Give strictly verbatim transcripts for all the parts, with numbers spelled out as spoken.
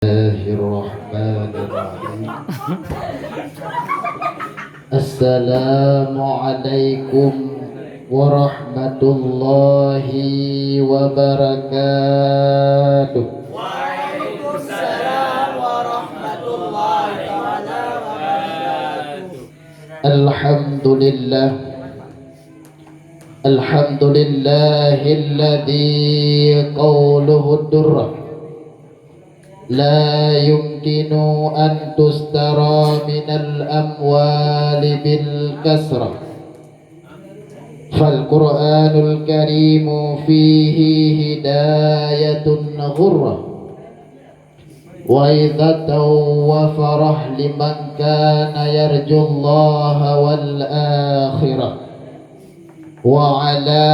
Bismillahirrahmanirrahim. Assalamualaikum warahmatullahi wabarakatuh. Waalaikumsalam warahmatullahi taala wabarakatuh. Alhamdulillah. Alhamdulillahilladzi qauluhu durrah. La yumkinu an tustara minal amwali bil kasrah. Fal Qur'anul Karimu fihi hidayatun ghurrah. Wa idhatan wa farah liman kana yarjullaha wal akhirah. Wa ala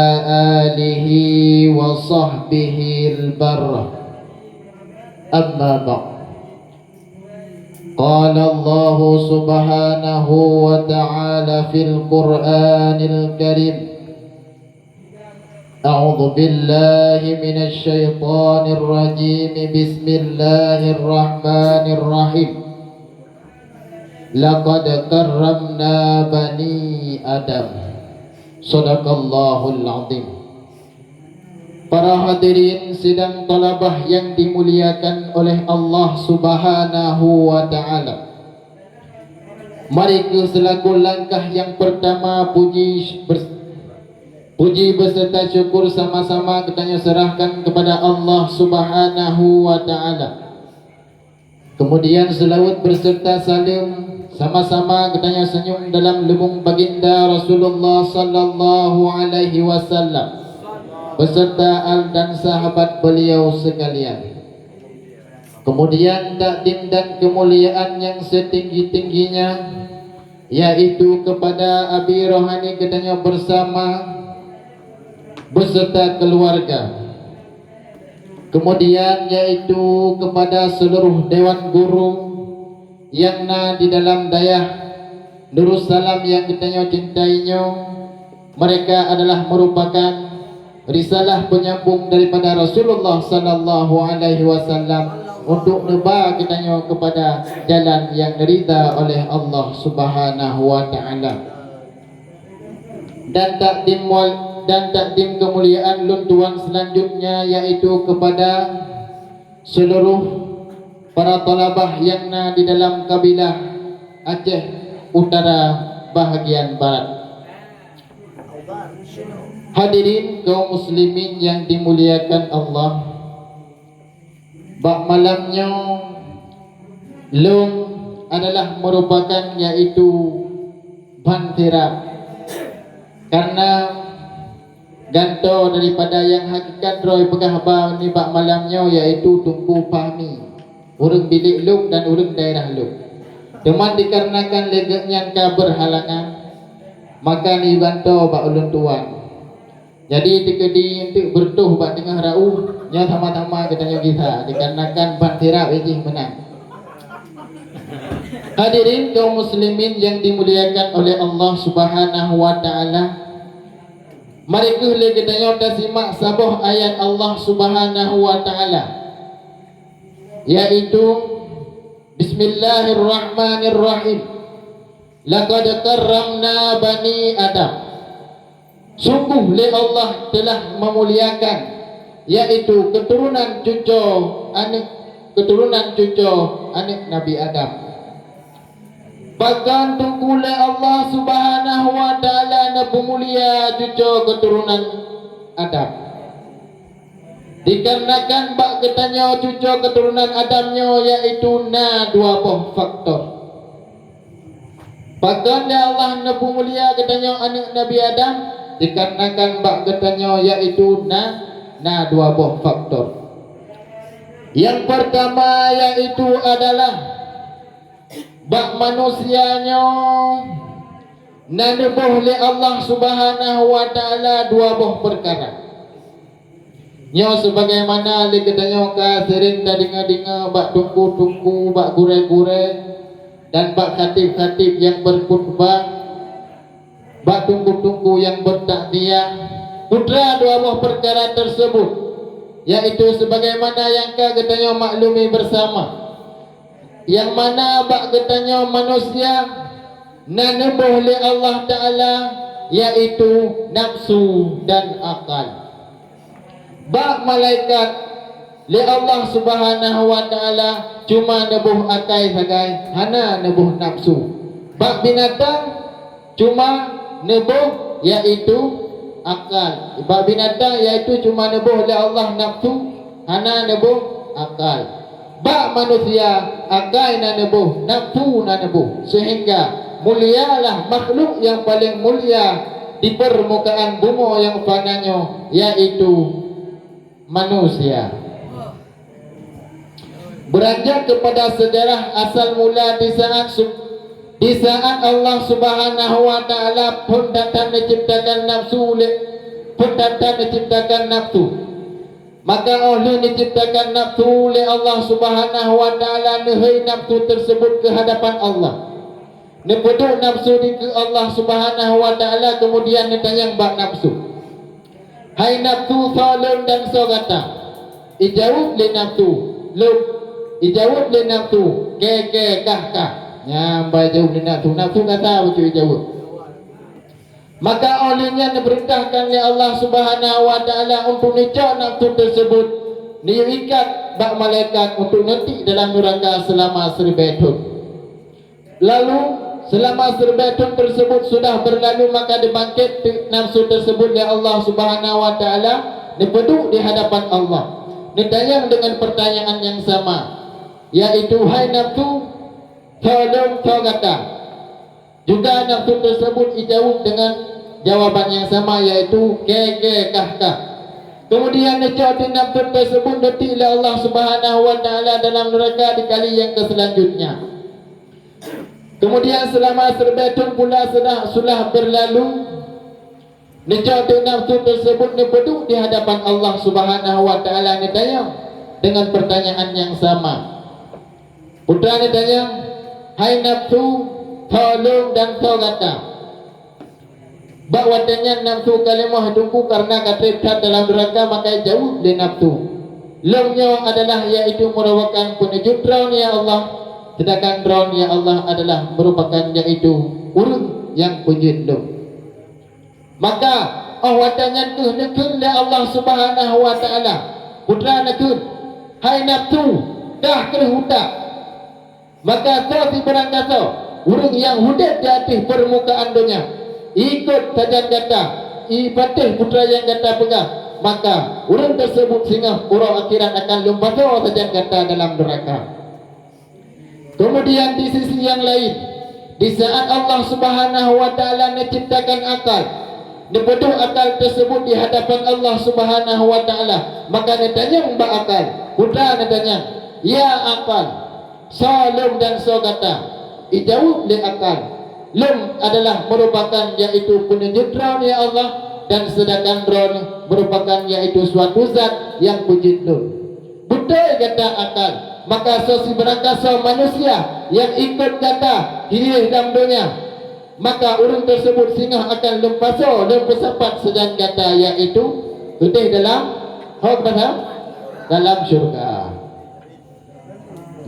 alihi wa sahbihil barrah. Amma ba'd. Qala Allahu subhanahu wa ta'ala fil Qur'anil Karim. A'udzu billahi minasy syaithanir rajim. Bismillahirrahmanirrahim. Laqad karramna bani Adam. Shadaqallahul azim. Para hadirin sidang thalabah yang dimuliakan oleh Allah Subhanahu wa taala. Mari keu seulaku langkah nyang peurtama puji bers-, puji beuseurta syukur sama-sama geutanyoe seurahkan keupada Allah Subhanahu wa taala. Keumudian seulaweuet beuseurta saleuem sama-sama geutanyoe seunyum dalam leubong baginda Rasulullah sallallahu alaihi wasallam beuseurta al dan sahabat beuliau seukalian. Keumudian takdim dan keumuliaan nyang seutinggi-tingginya, yaitu keupada abi rohani geutanyoe beursama beuseurta keuluwarga. Keumudian yaitu keupada seuluruh dewan guru nyang na di dalam dayah Darussalam nyang geutanyoe cintai nyoe, mereka adalah meurupakan risalah peunyambong daripada Rasulullah sallallahu alaihi wasallam untuk neuba geutanyoe keupada jalan nyang ridha oleh Allah Subhanahu wa taala. Dan takdim wal-, dan takdim keumuliaan lôn tuan seulanjutnya, yaitu keupada seuluruh para thalabah nyang na di dalam kabilah Aceh Utara bahagian barat. Hadirin kaum muslimin nyang dimuliakan Allah, bak malam nyoe lôn adalah meurupakan yaitu ban sirab. Karna gantoe daripada nyang hakikat droe peugah haba nibak malam nyoe, yaitu Teungku Fahmi, ureuëng bilék lôn dan ureuëng daerah lôn. Teuma dikarenakan lé geuhnyan ka beurhalangan, maka neugantoe bak ulôn tuan. Jadi, teukeudi eunteuk beureutoh bak teungoh raôh, nyoe sama-sama geutanyoe gisa, dikarenakan ban sirab jih meunan. Hadirin kaum muslimin nyang dimuliakan oleh Allah Subhanahu wa taala, mari kheueh lé geutanyoe tasimak saboh ayat Allah Subhanahu wa taala, yaitu, Bismillahirrahmanirrahim. Laqad karramna bani Adam. Sungguh lé Allah telah meumuliakan, yaitu keuturonan cuco aneuëk, keuturonan cuco aneuëk Nabi Adam. Pakon teungku lé Allah Subhanahu wa taala neupeumulia cuco keuturonan Adam? Dikarenakan bak geutanyoe cuco keuturonan Adam nyoe, yaitu na dua boh faktor. Pakon lé Allah neupeumulia geutanyoe aneuëk Nabi Adam? Dikarenakan bak geutanyoe yaitu na, na dua boh faktor. Nyang peurtama yaitu adalah bak manusia nyoe na neuboh lé Allah Subhanahu wa Taala dua boh peukara. Nyoe sebagaimana lé geutanyoe ka seuring tadeungoe-deungoe bak teungku-teungku, bak gurée-gurée, dan bak khatib-khatib nyang beukhutbah, bak teungku-teungku nyang beutakziah, peue teuma dua boh peukara teuseubut. yaitu sebagaimana nyang ka geutanyoe maklumi bersama, nyang mana bak geutanyoe manusia na neuboh lé Allah Ta'ala, yaitu nafsu dan akal. Bak malaikat, lé Allah Subhanahu wa Ta'ala cuma neuboh akai sagai, hana neuboh nafsu. Bak binatang, cuma neuboh, yaitu akal. Bak binatang, yaitu cuma neuboh lé Allah nafsu, hana neuboh akal. Bak manusia, akai na neuboh, nafsu na neuboh. Sehingga, mulialah makhluk nyang paleng mulia di permukaan bumoe nyang fana nyoe, yaitu manusia. Beranjak kepada sejarah asal mula di saat su-, di saat Allah Subhanahu wa Ta'ala phon that-that neuciptakan nafsu lé, phon that-that neuciptakan nafsu. Maka óh lheueh neuciptakan nafsu lé Allah Subhanahu wa Ta'ala, neuhôi nafsu tersebut keu hadapan Allah. Neupeuduek nafsu dikeue Allah Subhanahu wa Ta'ala, keumudian neutanyong bak nafsu, "Hai nafsu, soe lôn dan soe gata?" Ijaweueb lé nafsu, "Lôn." Ijaweueb lé nafsu, "Kée, kée, kah, kah." Nyan ban ijaweueb lé nafsu, nafsu gata bacut ijaweueb. Maka óh lheueh nyan neupeurintahkan lé Allah Subhanahu wa Ta'ala untuk neucok nafsu tersebut, neuyue ikat bak malaikat untuk neutik dalam nuraka seulama siribée thon. Lalu, seulama siribée thon tersebut sudah berlalu, maka dibangkit nafsu tersebut lé Allah Subhanahu wa Ta'ala, neupeuduek di hadapan Allah, neutanyong dengan pertanyaan yang sama, yaitu, "Hai nafsu, soe lôn, soe gata?" Juga nafsu tersebut ijaweueb dengan jawaban yang sama, yaitu, "Kée, kée, kah, kah." Keumudian neucok di nafsu tersebut neutik lé Allah Subhanahu wa Ta'ala dalam nuraka di kali nyang keuseulanjutnya. Keumudian seulama siribée thon pula sudah, sudah berlalu, neucok teuk nafsu teusebut neupeuduek di hadapan Allah Subhanahu wa Ta'ala, neutanyong deungon peurtanyaan nyang sama. Peue neutanyong, "Hai nafsu, soe lôn dan soe gata?" Bak watée nyan nafsu ka leumoh teungku kareuna ka treb that dalam nuraka, maka jaweueb lé nafsu, "Lôn nyoe adalah, yaitu meurupakan peuneujeuet droe, ya Allah, seudangkan droe, ya Allah, adalah meurupakan, yaitu ureuëng nyang peujeuet lôn." Maka óh watée nyan kheueh neukheun lé Allah Subhanahu wa Ta'ala, peue neukheun, "Hai nafsu, kah kheueh utak." Maka soe sibarang gasoe ureuëng nyang udeb di ateueh peurmukaan donya, ikot sajan gata, ipatéh peue nyang gata peugah, maka ureuëng teusebut singoh uroe akhirat akan lôn pasoe sajan gata dalam nuraka. Keumudian di sisi nyang laén, di saat Allah Subhanahu wa Ta'ala neucebtakan akal, neupeuduek akal teusebut di hadapan Allah Subhanahu wa Ta'ala, maka neutanyong bak akal, peue neutanyong, "Ya akal, soe lôn dan soe gata?" Ijaweueb lé akal, "Lôn adalah meurupakan, yaitu peuneujeuet droe, ya Allah, dan seudangkan droe meurupakan, yaitu suatu zat nyang peujeuet lôn." "Beutôi gata akal, maka soe sibarang gasoe manusia nyang ikot gata hiréh lam donya, maka ureuëng teusebut singoh akan lôn pasoe, lôn peusapat sajan gata, yaitu udeb dalam, hok basa, dalam syeuruga."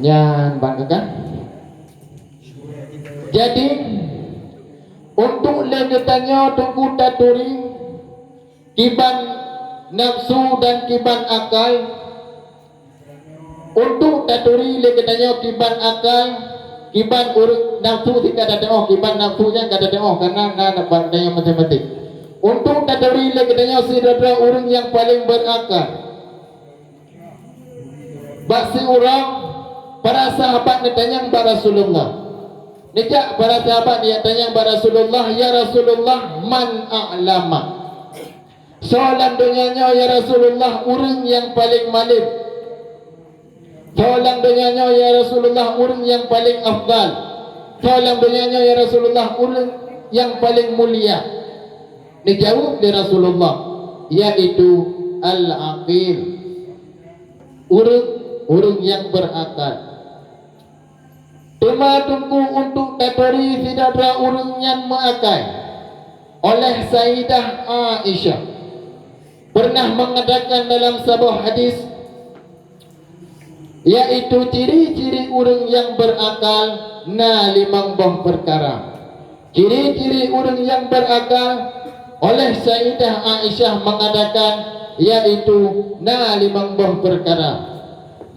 Nyan ban kakak. Jadi, untuk lé geutanyoe teungku taturi kiban nafsu dan kiban akal, untuk taturi lé geutanyoe kiban akal, kiban ureuëng nafsu sika tateuoh, kiban nafsu nyan ka tateuoh, kareuna na, na bak geutanyoe maté-maté. Untuk taturi lé geutanyoe sidroe-droe ureuëng nyang paleng beurakal. Bak siuroe, para sahabat neutanyong bak Rasulullah. Neujak para sahabat neutanyong bak Rasulullah, "Ya Rasulullah, man a'lama?" Soe lam donya nyoe, ya Rasulullah, ureuëng nyang paleng malem? Soe lam donya nyoe, ya Rasulullah, ureuëng nyang paleng afdal? Soe lam donya nyoe, ya Rasulullah, ureuëng nyang paleng mulia? Neujaweueb lé Rasulullah, yaitu al-aqil. Ureuëng, ureuëng nyang beurakal. Teuma teungku untuk taturi sidroe-droe ureuëng nyang meuakai oleh Sayyidah Aisyah. pernah mengatakan dalam saboh hadis, yaitu ciri-ciri ureuëng nyang berakal na limong boh peukara. Ciri-ciri ureuëng nyang berakal, oleh Sayyidah Aisyah mengatakan, yaitu na limong boh peukara.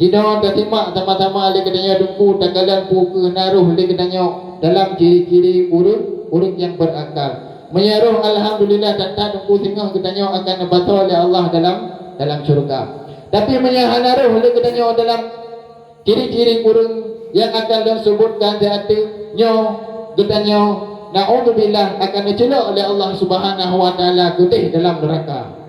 Jinoe tasimak sama-sama lé geutanyoe Teungku, takalon peu kheueh na roh lé geutanyoe dalam ciri-ciri ureuëng, ureuëng nyang berakal. Meunyoe roh, alhamdulillah, that-that Teungku, singoh geutanyoe akan neubasoe lé Allah dalam, dalam syeuruga. Tapi meunyoe hana roh lé geutanyoe dalam ciri-ciri ureuëng nyang akan lôn seubutkan di ateueh nyoe, geutanyoe, naudzubillah, akan neuceulok lé Allah Subhanahu wa Taala keudeh dalam neuraka.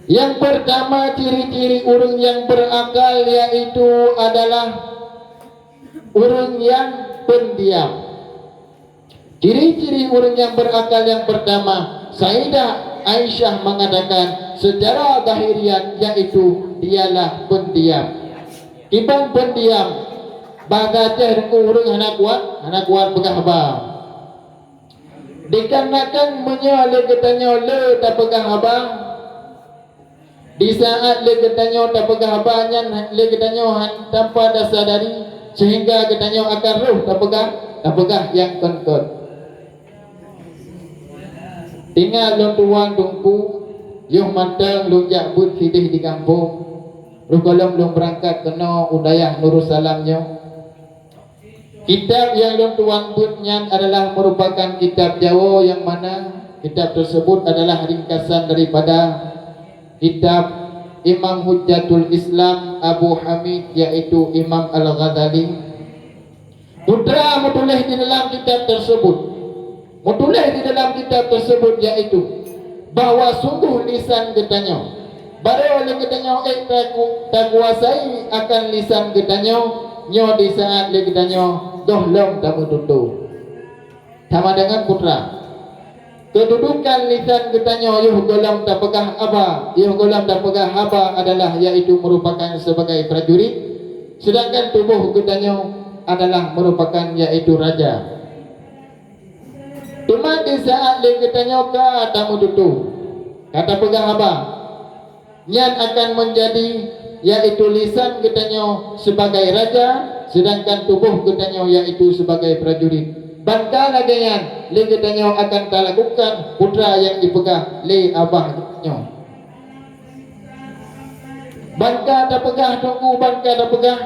Nyang peurtama ciri-ciri ureuëng nyang berakal, yaitu adalah ureuëng nyang pendiam. Ciri-ciri ureuëng nyang berakal nyang peurtama, Sayyidah Aisyah mengatakan secara zahiriat, yaitu dialah pendiam. Kiban pendiam, bahasa Aceh Teungku, ureuëng hana kuat, hana kuat peugah haba. Dikarenakan meunyoe lé geutanyoe le tapeugah haba, di saat lé geutanyoe tapeugah haba nyan, lé geutanyoe han tanpa tasadari, sehingga geutanyoe akan roh tapeugah, tapeugah nyang kon-kon. Ingat lôn tuan Teungku, yoh mantong lôn jak beuet sideh di gampông, roh gohlom lôn beurangkat keunoe u dayah Nurussalam nyoe. Kitab nyang lôn tuan beuet nyan adalah meurupakan kitab Jawoe, nyang mana kitab teuseubut adalah ringkasan daripada kitab Imam Hujjatul Islam Abu Hamid, yaitu Imam Al-Ghazali. Putra meutuléh di dalam kitab teuseubut. Meutuléh di dalam kitab teuseubut, yaitu bahwa sungguh lisan geutanyoe, barô lé geutanyoe ék taku-, takuasai akan lisan geutanyoe, nyoe di saat lé geutanyoe gohlom tameututoe. Sama deungon putra. Keududukan lisan geutanyoe yoh gohlom tapeugah haba, yoh gohlom tapeugah haba adalah, yaitu meurupakan sebagai prajurit, seudangkan tuboh geutanyoe adalah meurupakan, yaitu raja. Teuma di saat lé geutanyoe ka tameututoe, ka tapeugah haba, nyan akan meunjadi, yaitu lisan geutanyoe sibagai raja, seudangkan tuboh geutanyoe yaitu sibagai prajurit. Ban ka lagée nyan, lé geutanyoe akan talakukan putra nyang jipeugah lé abah geutanyoe. Ban ka tapeugah Teungku, ban ka tapeugah,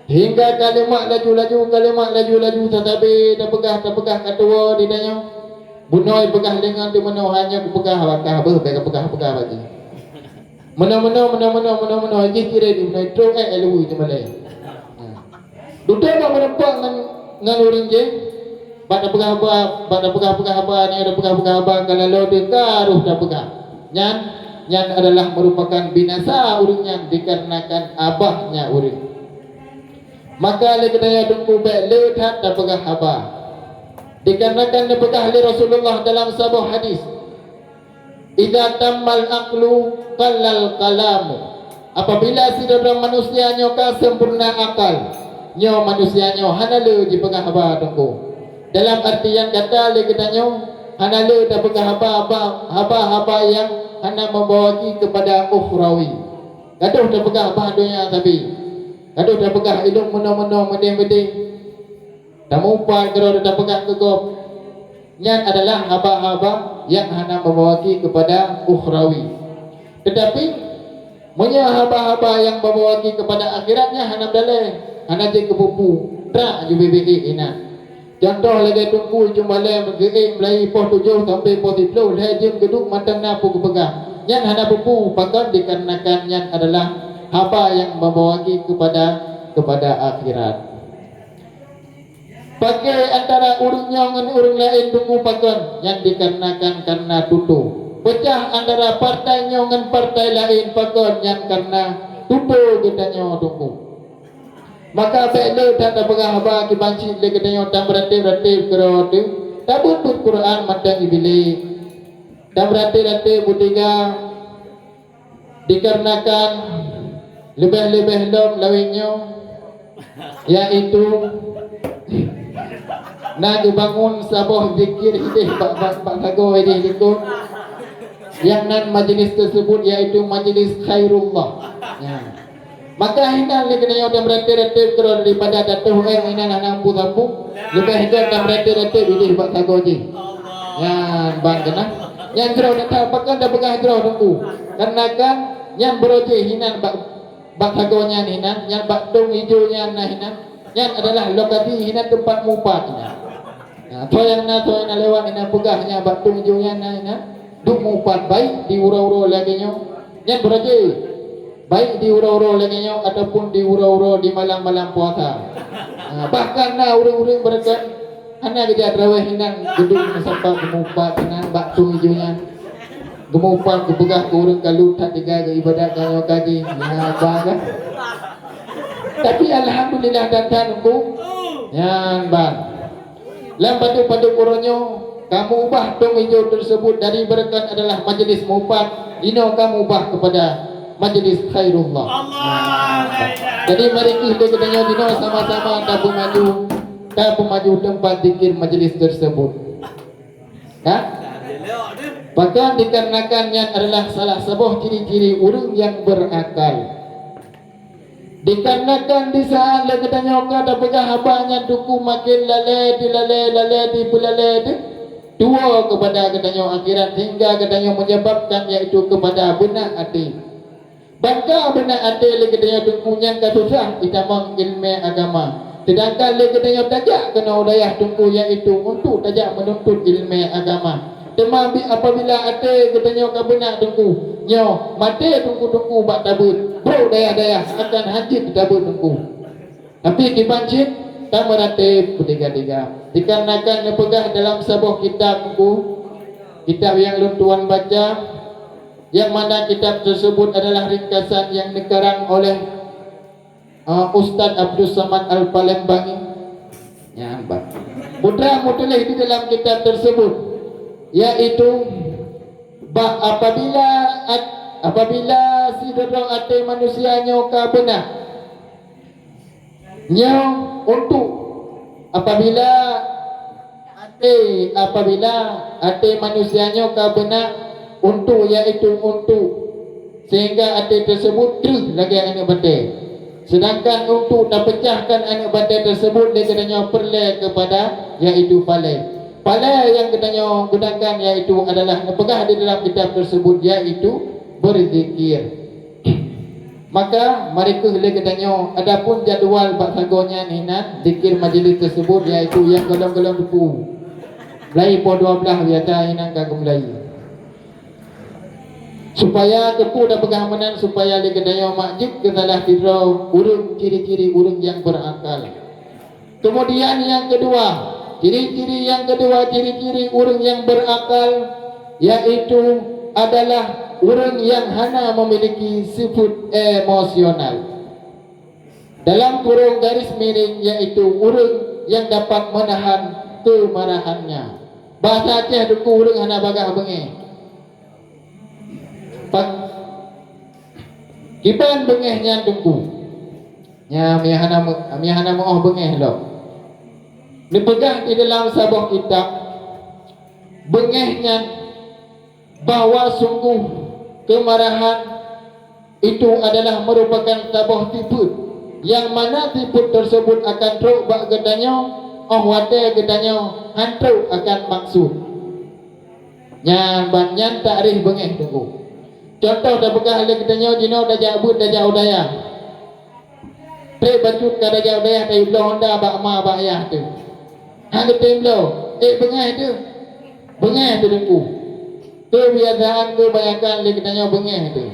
hingga ka leumak laju-laju, ka leumak laju-laju, tatabe tapeugah, tapeugah ka tuwoe di tanyoe. Bunoe peugah lé ngon teumeunoe, hana kupeugah, baka beuh, bèk kapeugah-peugah bagi. Meunoe-meunoe, meunoe-meunoe, meunoe-meunoe, jih tirée di meunoe, trok ék, ék luweue teuma lé. Dudoe bak meureumpok ngon, ngon ureuëng jih, bak tapeugah haba, bak tapeugah-peugah haba, nyoe tapeugah-peugah haba, ka laloe teuka roh tapeugah. Nyan, nyan adalah meurupakan binasa ureuëng nyan dikarenakan abahnya ureuëng. Maka lé geutanyoe Teungku bèk le that tapeugah haba. Dikarenakan neupeugah lé Rasulullah dalam saboh hadis, "Idza tammal aqlu qallal kalamu." Apabila sidroe manusia nyoe ka sempurna akal, nyoe manusia nyoe hana le jipeugah haba Teungku. Dalam artian kata lé geutanyoe, hana le tapeugah haba, haba, haba-haba nyang hana membawa gaki kepada ukhrawi. Gadoh tapeugah bah donya sabe. Gadoh tapeugah ilong meunoe-meunoe, meudeh-meudeh. Tamupat keudroe tapeugah keu gob. Nyan adalah haba-haba nyang hana membawa gaki kepada ukhrawi. Tetapi, meunyoe haba-haba nyang membawa gaki kepada akhirat nyan hana meudalée, hana jeuet keu peue-peue, trak ju bebe inan. Contoh lagée Teungku Ujong Balée meugeuék mulai poh tujoh sampai poh siplôh, lhée jeuem geuduek mantong na peue geupeugah. Nyan hana peue-peue, pakon dikarenakan nyan adalah haba nyang membawa gaki kepada, kepada akhirat. Pakée antara ureuëng nyoe ngon ureuëng laén Teungku pakon, nyan dikarenakan kareuna tutoe. Peucah antara partai nyoe ngon partai laén pakon, nyan kareuna tutoe geutanyoe Teungku. Maka bèk le that tapeugah haba kiban cit lé geutanyoe, tameuratéb-ratéb keudroe teuh, tabeuet-beuet Quran mantong ibilih. Tameuratéb-ratéb beudiga, dikarenakan leubeh-leubeh lom lawét nyoe, yaitu na geubangon saboh zikir ideh bak, bak, bak sagoe ideh likot. Nyang nan majlis teusebut yaitu majlis khairullah. Ya. Maka hinan lé geutanyoe tameuratéb-ratéb keudroe daripada tatoh éh hinan hana musapu-sapu, leubeh göt tameuratéb-ratéb idéh bak sagoe jih. Nyan ban keunan. Nyan jroh that, pakon tapeugah jroh Teungku? Karena kan nyan baroe jih hinan bak, bak sagoe nyan hinan, nyan bak tông ijo nyan na hinan. Nyan adalah lokasi hinan teumpat mupat nyan. Nah, soe nyang na, soe nyang na lewat hinan peugah nyan bak tông ijo nyan na hinan. Duek mupat baik di uroe-uroe lagèe nyoe. Nyan baroe jih. Baik di uroe-uroe lagèe nyoe ataupun di uroe-uroe di malam-malam puasa. Nah, bahkan na ureueng-ureueng beureukat hana geujak teurawéh hinan, geuduek meusapat geumupat hinan bak tông ijo nyan. Geumupat geupeugah keu ureueng kalu that teuga geuibadat ngon nyoe kaji. Nyan ban kan? Tapi alhamdulillah dan tan Teungku. Nyan ban. Lam padub-padub uroe nyoe, kamoe ubah tông ijo teusebut dari beureukat adalah majlis mupat, inoe kamoe ubah keupada majlis khairullah. Jadi mari keuh lé geutanyoe jinoe sama-sama tapeumaju, tapeumaju teumpat zikir majlis teusebut. Kan? Pakon? Dikarenakan nyan adalah salah saboh ciri-ciri ureueng nyang beurakal. Dikarenakan di saat lé geutanyoe ka tapeugah haba nyan Teungku, maken lalée dilalée, lalée dipeulalée deuh tuwoe keupada geutanyoe akhirat, sehingga geutanyoe menyebabkan, yaitu keupada beunak até. Ban ka beunak até lé geutanyoe Teungku, nyan ka susah jitamong ileumèe agama. Seudangkan lé geutanyoe tajak keunoe u dayah Teungku, yaitu untuk tajak meununtut ileumèe agama. Teuma bi-, apabila até geutanyoe ka beunak Teungku, nyoe maté Teungku-teungku bak tabeuet, brok dayah-dayah akan hanjeuet tabeuet Teungku. Tapi kiban cit tameuratéb beutiga-tiga. Dikarenakan neupeugah dalam saboh kitab Teungku, kitab nyang lôn tuan baca, nyang mana kitab teusebut adalah ringkasan nyang neukarang oleh Ah, Ustaz Abdus Samad Al-Palembangi. Nyan, bah. Putra meutuléh di dalam kitab teusebut, yaitu, bah, apabila at-, apabila sidroe até manusia nyoe ka beunak, nyoe untuk apabila Até, apabila até manusia nyoe ka beunak untuk, yaitu untuk, sehingga até teusebut kreueh lagée aneuëk batée. Seudangkan untuk tapeucahkan aneuëk batée teusebut lé geutanyoe peureulée keupada, yaitu palée. Palée nyang geutanyoe gunakan yaitu adalah neupeugah di dalam kitab teusebut, yaitu beuzikir. Maka, mari keuh lé geutanyoe, adapun jadwal bak sagoe nyan hinan zikir majlis teusebut, yaitu nyang golom-golom teupeu. Mulai poh dua blaih biasa hinan ka geumulai. Supaya teupeu dan peugah meunan, supaya lé geutanyoe mak jeuet keu salah sidroe ureuëng ciri-ciri ureuëng nyang beurakal. Keumudian nyang keudua, ciri-ciri nyang keudua, ciri-ciri ureuëng nyang beurakal, yaitu adalah ureuëng nyang hana memiliki sifeuet emosional. Dalam kurung garis miring, yaitu ureuëng nyang dapat meunahan keumarahannya. Bahasa Aceh Teungku, ureuëng hana bagaih beungéh. Pak, kiban beungéh nyan Teungku? Nyan, meuhana meu-, meuhana meuoh beungéh lom. Neupeugah di dalam saboh kitab, beungéh nyan bahwa sungguh keumarahan itu adalah merupakan saboh sifeuet, nyang mana sifeuet teusebut akan trok bak geutanyoe óh watée geutanyoe hán trok akan maksud. Nyan ban nyan takrif beungéh Teungku. Contoh tapeugah lé geutanyoe jinoe tajak beuet, tajak u dayah. Trép bacut ka tajak u dayah, tajak bloe honda bak ma bak yah teuh. Hán geutem bloe, ék beungéh teuh. Beungéh teuh Teungku. Keubiasaan keubanyakan lé geutanyoe beungéh teuh.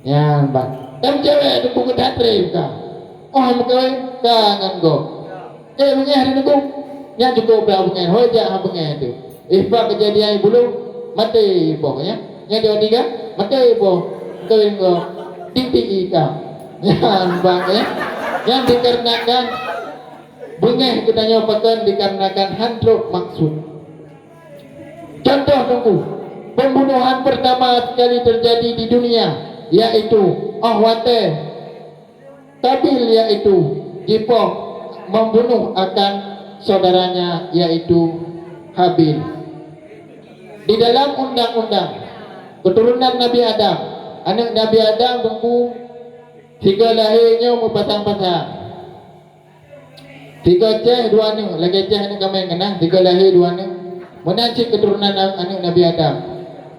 Nyan ban. Tem cewek Teungku geuthat trép ka. Óh meukawen ka ngon gob. Eh, beungéh teuh Teungku. Nyan cukôp dah beungéh. Hôi jak ha beungéh teuh. Eh, bak keujadian bulu maté boh, ya. Nyan dia tiga maté boh. Kawin gob. Titik ika. Nyan bang, ya. Nyan dikarenakan beungéh geutanyoe pakon dikarenakan hán trok maksud. Contoh Teungku, pembunuhan pertama sekali terjadi di dunia, yaitu óh watée Kabil, yaitu jipoh membunuh akan saudaranya, yaitu Habil. Di dalam undang-undang, Keuturonan Nabi Adam. Aneuëk Nabi Adam teungku sigoe lahé nyoe meupasang-pasang. Sigoe céh dua aneuëk, lagée céh aneuëk kaméng keunan, sigoe lahé dua aneuëk. Meunan cit keuturonan aneuëk Nabi Adam.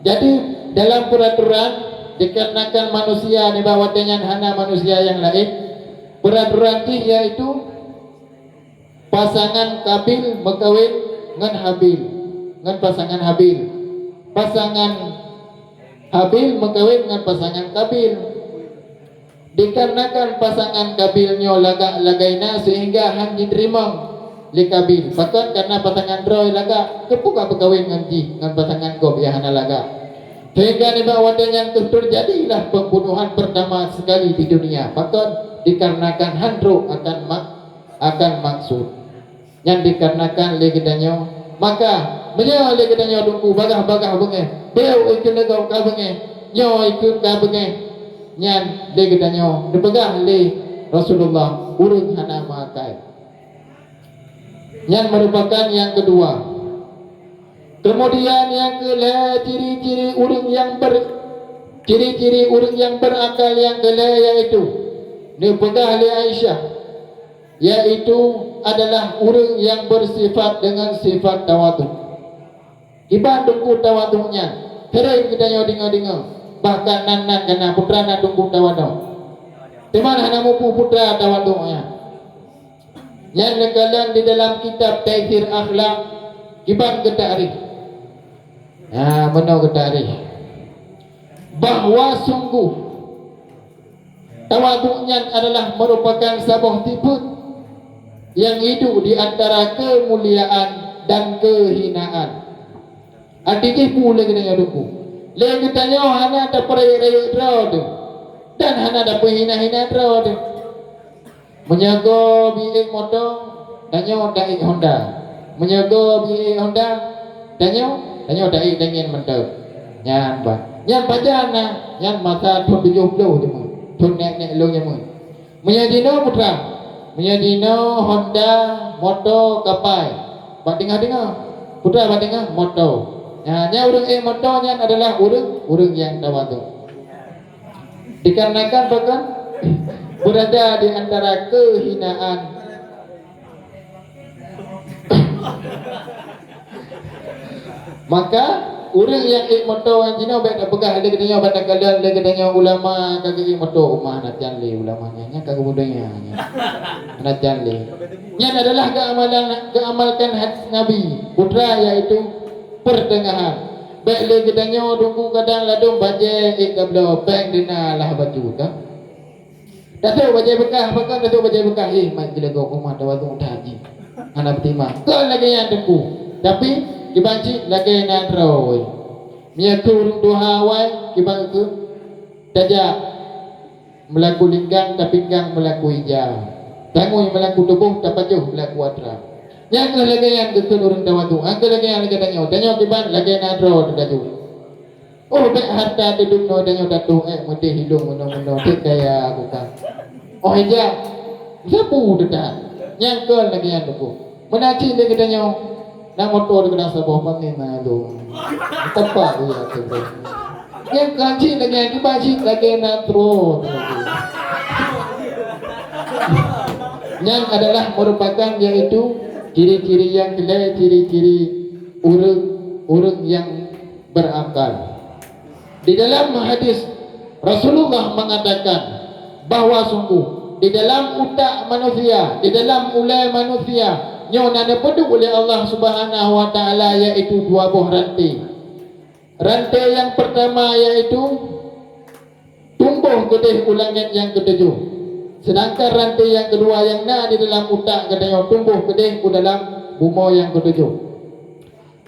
Jadi, dalam peuraturan, dikarenakan manusia nibak watée nyan hana manusia nyang laén, peuraturan jih yaitu pasangan Kabil meukawen ngon Habil, ngon pasangan Habil. Pasangan Habil meukawen ngon pasangan Kabil. Dikarenakan pasangan Kabil nyoe lagak lagée na seuhingga hán jiteurimong lé Kabil. Pakon? Kareuna pasangan droe lagak, keupeue ka meukawen ngon jih, ngon pasangan gob nyang hana lagak. Sehingga nibak watée nyan kheueh teujadilah pembunuhan pertama sekali di dunia. Pakon? Dikarenakan hán trok akan mak-, akan maksud. Nyan dikarenakan lé geutanyoe. Maka, meunyoe lé geutanyoe teungku bagah-bagah beungéh, beu ikheun lagak ka beungéh, nyoe ikheun ka beungéh, nyan lé geutanyoe neupeugah lé Rasulullah ureuëng hana meuakai. Nyan merupakan nyang keudua. Keumudian nyang keulhée ciri-ciri ureuëng nyang ber-, ciri-ciri ureuëng nyang beurakal nyang keulhée yaitu neupeugah lé Aisyah, yaitu adalah ureuëng nyang beusifat deungon sifat tawadhu. Kiban teungku tawadhu nyan, sering geutanyoe deungoe-deungoe, bahkan nan-nan kana putra na teungku tawadhu. Teuma hana mupu putra tawadhu nyan. Nyan neukalon di dalam kitab Taisir Akhlak, kiban geutakrih. Nah, meunoe geutakrih bahwa sungguh tawadhu nyan adalah merupakan saboh sifat nyang iduek di antara keumuliaan dan keuhinaan. Arti jih peue lé geutanyoe teungku? Lé geutanyoe hana tapeurayeuk-rayeuk droe teuh dan hana tapeuhina-hina droe teuh. Meunyoe gob ék moto, tanyoe taék Honda. Meunyoe gob ék Honda, tanyoe, tanyoe taék dangén mantong. Nyan bah. Nyan pajan na, nyan masa thon tujoh ploh jameun. Thon nèk-nèk lôn jameun. Meunyoe jinoe putra, meunyoe jinoe Honda, moto, kapai. Bak teungoh-teungoh. Putra bak teungoh, moto. Nyan, nyan ureuëng ék moto nyan adalah ureuëng, ureuëng nyang tawadhu. Dikarenakan bahkan berada di antara kehinaan. Maka, ureuëng nyang ék moto nyan jinoe bék tapeugah lé geutanyoe, bék takalon lé geutanyoe ulama ka geuék moto, umat na can lé ulama nyan, nyan ka geumeudong nyan. Na can lé. Nyan adalah geuamalan, geuamalkan hadis Nabi, putra yaitu pertengahan. Bék lé geutanyoe teungku kadang ladôm bajée ék tabloe péng dina lah bacut ka. Datuk bajée beukah, pakon datuk bajée beukah? Eh, mat geuleugok umat tawadhu that jih. Hana peutimang. Kon lagée nyan teungku. Tapi, kiban cit lagée na droe. Meunyoe keu ureuëng tuha awai, kiban keu tajak meulaku linggang, tapinggang meulaku ija. Tangui meulaku tuboh, tapajoh meulaku atra. Nyang keuh lagée nyan geukheun ureuëng tawadhu. Nyang keuh lagée nyan lagée tanyoe. Tanyoe kiban lagée na droe teuh laju. Oh, bék harta teuduek noe tanyoe tatuh ék meudeh ilong meunoe-meunoe, bék kaya aku ka. Oh, ija, sapeue teutab. Nyang kon lagée nyan teungku. Meunan cit lé geutanyoe, na moto teuh keudang saboh pangéh na lôn. Teumpat dia tu, bro. Nyang kon cit lagée nyan, kiban cit lagée na troe teuh laju. Nyan adalah merupakan yaitu ciri-ciri nyang keulhée, ciri-ciri ureuëng, ureuëng nyang berakal. Di dalam hadis, Rasulullah mengatakan bahwa sungguh di dalam utak manusia, di dalam ulée manusia, nyoe na neupeuduek lé Allah Subhanahu wa Taala, yaitu dua boh ranté. Ranté nyang pertama yaitu tumboh keudeh u langét nyang keutujoh. Seudangkan ranté nyang keudua nyang na di dalam utak geutanyoe tumboh keudeh u dalam bumoe nyang keutujoh.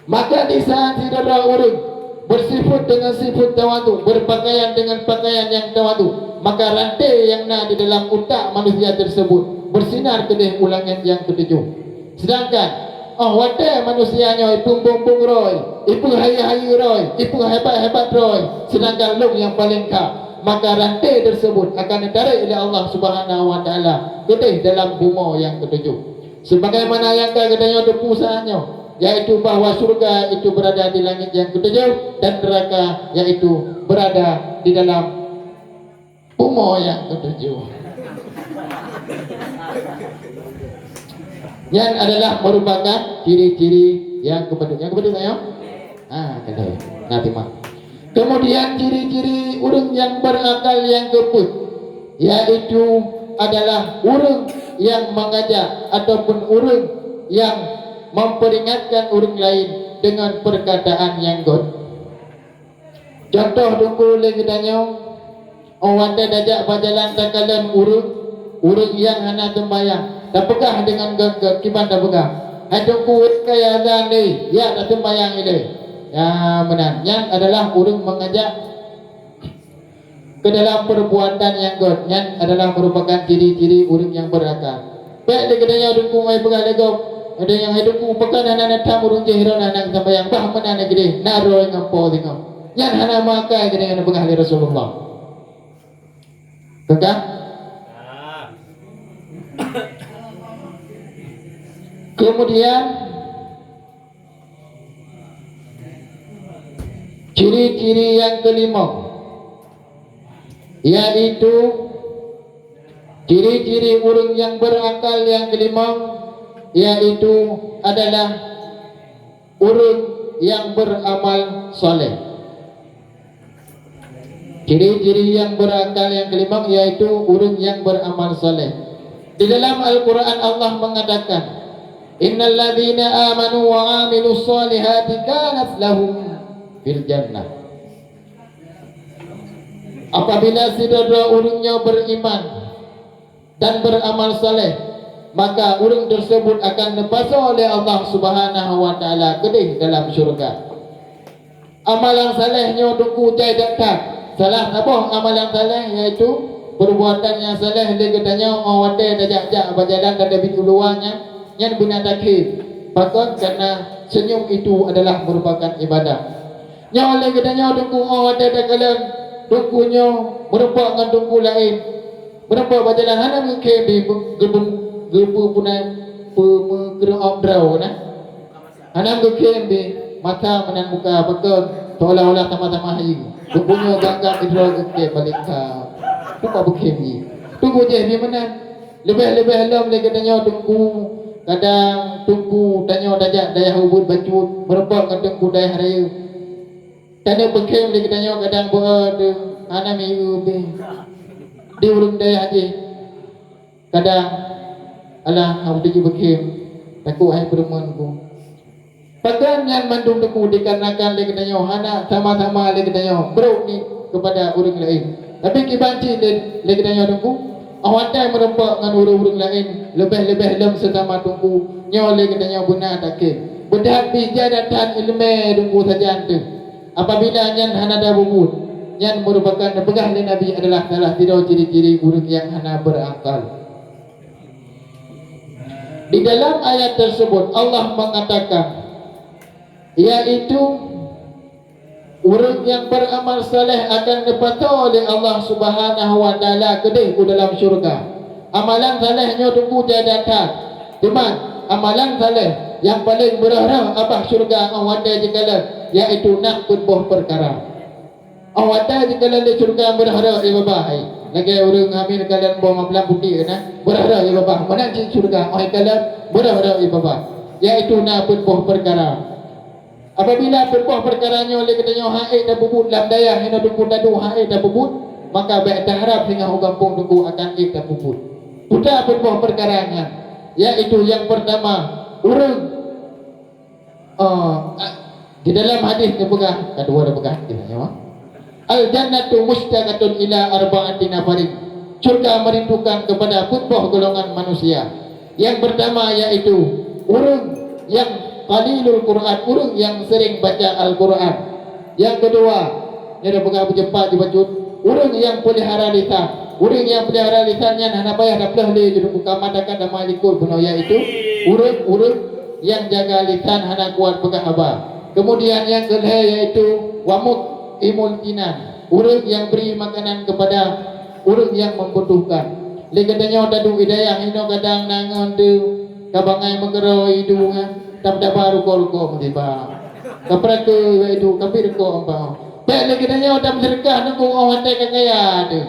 Maka di saat sidroe ureuëng beusifeuet deungon sifeuet tawadhu, beupakaian deungon pakaian nyang tawadhu, maka ranté nyang na di dalam utak manusia tersebut beusinar keudeh u langét nyang keutujoh. Seudangkan, oh watée manusia nyoe ipeumbong-bong droe, ipeuhayeue-hayeue droe, ipeuhebat-hebat droe, seudangkan lôn nyang paleng kha, maka ranté tersebut akan neutarek lé Allah Subhanahu wa Taala keudeh dalam bumoe nyang keutujoh. Sebagaimana nyang ka geutanyoe teupeue saát nyoe, yaitu bahwa syurga itu berada di langit yang ketujuh dan neraka yaitu berada di dalam bumoe nyang ketujoh. Nyan adalah merupakan ciri-ciri nyang keubeuet. Nyang keubeuet nyoe? Ah, keunan. Nah, terima. Kemudian ciri-ciri ureuëng nyang berakal nyang keupeuet, yaitu adalah ureuëng nyang mengajak ataupun ureuëng nyang memperingatkan ureuëng lain dengan perkataan nyang gét. Contoh Teungku lé geutanyoe, óh watée tajak bak jalan takalon ureuëng, ureuëng nyang hana teumbayang, tapeugah deungon gét-gét, kiban tapeugah, "Hai Teungku, kaya azan lé, jak tateumbayang ilée." Ya, meunan. Nyan adalah ureuëng mengajak ke dalam perbuatan nyang gét. Nyan adalah merupakan ciri-ciri ureuëng nyang berakal. Bék lé geutanyoe Teungku ngai peugah lé gob, ada nyang hai Teungku, pakon hana neutang ureuëng jih droe hana geusambayang, bah meunan lé keudeh, na droe ngon po singoh. Nyan hana meuakai geutanyoe neupeugah lé Rasulullah. Peugah? Kemudian, ciri-ciri nyang keulimong, yaitu ciri-ciri ureuëng nyang berakal nyang keulimong, yaitu adalah ureuëng nyang beramal saleh. Ciri-ciri nyang berakal nyang keulimong yaitu ureuëng nyang beramal saleh. Di dalam Al-Quran Allah mengatakan, "Innal ladzina amanu wa amilus solihati kanat lahum fil jannah." Apabila sidroe-droe ureuëng nyoe beriman dan beramal saleh, maka ureuëng tersebut akan neupasoe lé Allah Subhanahu wa Taala keudeh dalam syurga. Amalan saleh nyoe Teungku jai that-that. Salah saboh amalan saleh yaitu perbuatan nyang saleh lé geutanyoe óh watée tajak-jak bak jalan dan tabiet u luwa nyan, nyan beuna takhém. Pakon? Karena senyum itu adalah merupakan ibadah. Nyoe lé geutanyoe Teungku óh watée takalon Teungku nyoe meurumpok ngon Teungku laén. Meurumpok bak jalan hana meukhém di geupeu-, geupeu-, peumeukeureuk droe na. Hana meukhém di mata meunan muka, pakon, seolah-olah sama-sama hayeue. Teungku nyoe gak-gak sidroe geukhem balik ka. Teungku beukhém jih. Teungku jih bi meunan. Leubeh-leubeh lom lé geutanyoe Teungku, kadang Teungku tanyoe tajak dayah ubit bacut, meurumpok ngon Teungku dayah rayeuk. Tanyoe beukhém lé geutanyoe kadang beu-, hana miyeue ubé di ureuëng dayah jih. Kadang, alah, hana teujeuet beukhém, takot hai peureumeun ku. Pakon nyan mandum Teungku dikarenakan lé geutanyoe hana sama-sama lé geutanyoe brok niet keupada ureuëng laén. Tapi kiban cit lé, lé geutanyoe Teungku, óh watée meurumpok ngon ureuëng-ureuëng laén, leubeh-leubeh lom seusama Teungku, nyoe lé geutanyoe beuna takhém. Beuthat pih jai that-that iéleumé Teungku sajan teuh. Apabila nyan hana tapubuet, nyan meurupakan neupeugah lé Nabi adalah salah sidroe ciri-ciri ureuëng nyang hana beurakal. Di dalam ayat tersebut, Allah mengatakan, yaitu ureuëng nyang beramal saleh akan neupasoe lé Allah Subhanahu wa Taala keudeh u dalam syurga. Amalan saleh nyoe Teungku jai that-that. Teuma, amalan saleh nyang paleng beureuh-reuh babah syurga óh watée jikalon, yaitu na peuet boh peukara. Óh watée jikalon lé syurga beureuh-reuh ié babah, hai. Lagée ureuëng hamé kalon boh maplam putéh na, beureuh-reuh ié babah. Meunan cit syurga óh jikalon beureuh-reuh ié babah, yaitu na peuet boh peukara. Apabila peuet boh peukara nyoe lé geutanyoe han ék tapubuet lam dayah inoe Teungku taduek han ék tapubuet, maka bék taharab singoh u gampông Teungku akan ék tapubuet. Peue peuet boh peukara nyan, yaitu nyang peurtama, ureuëng Oh, di dalam hadis neupeugah, ka dua neupeugah, di dalam, "Al-jannatu musytaqatun ila arba'ati nafarin." Syurga merindukan kepada peuet boh golongan manusia. Yang pertama yaitu ureuëng yang qalilul Quran, ureuëng yang sering baca Al-Quran. Yang kedua, nyoe neupeugah beujeumpa jibacut, ureuëng nyang peulihara lisan. Ureuëng nyang peulihara lisan nyan hana payah tapeuleueh lé jeuet buka mata ka damai likot bunoe, yaitu ureuëng-ureuëng nyang jaga lisan hana kuat peugah haba. Kemudian nyang keulhée yaitu wa mut'imul jinan, ureuëng nyang bri makanan kepada ureuëng nyang membutuhkan. Lé geutanyoe taduek i dayah inoe kadang na ngon teuh ka bangai meukeuroi idu nyan. Tam daba ruko-ruko musibah. Kaprah ke iwak itu, kapi ruko ampau. Bèk lé geutanyoe tam seudeukah nunggu 'oh watèe ka kaya teuh.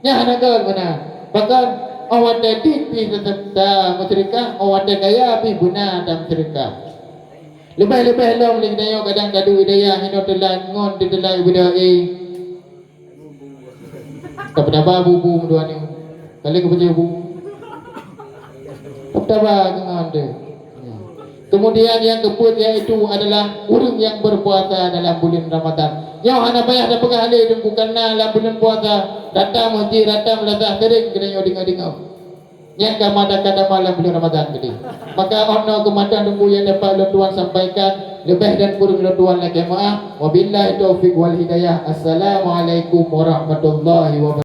Nyan hana göt meunan. Bahkan 'oh watèe dit pih teutap ta meuseudeukah, 'oh watèe kaya pih beuna tam seudeukah. Leubeh-leubeh lom lé geutanyoe kadang taduek i dayah inoe teulat ngon teulat i bideu, eh. Ka peutaba bubu meudua nyoe. Ka lheueh geupeujeuet bubu. Ka peutaba keu ngon teuh. Kemudian nyang keupeuet yaitu adalah ureueng nyang berpuasa dalam bulan Ramadan. Nyoe hana payah tapeugah lé teungku, karena lam bulan puasa rata masjid, rata meulasah sering geutanyoe deungoe-deungoe. Nyang ka mata ka dama lam bulan Ramadan tadi. Maka 'oh noe keuh mantong teungku nyang dapat lôn tuan sampaikan, leubeh dan kureueng lôn tuan lakèe meu'ah. Wabillahi taufiq wal hidayah. Assalamualaikum warahmatullahi wabarakatuh.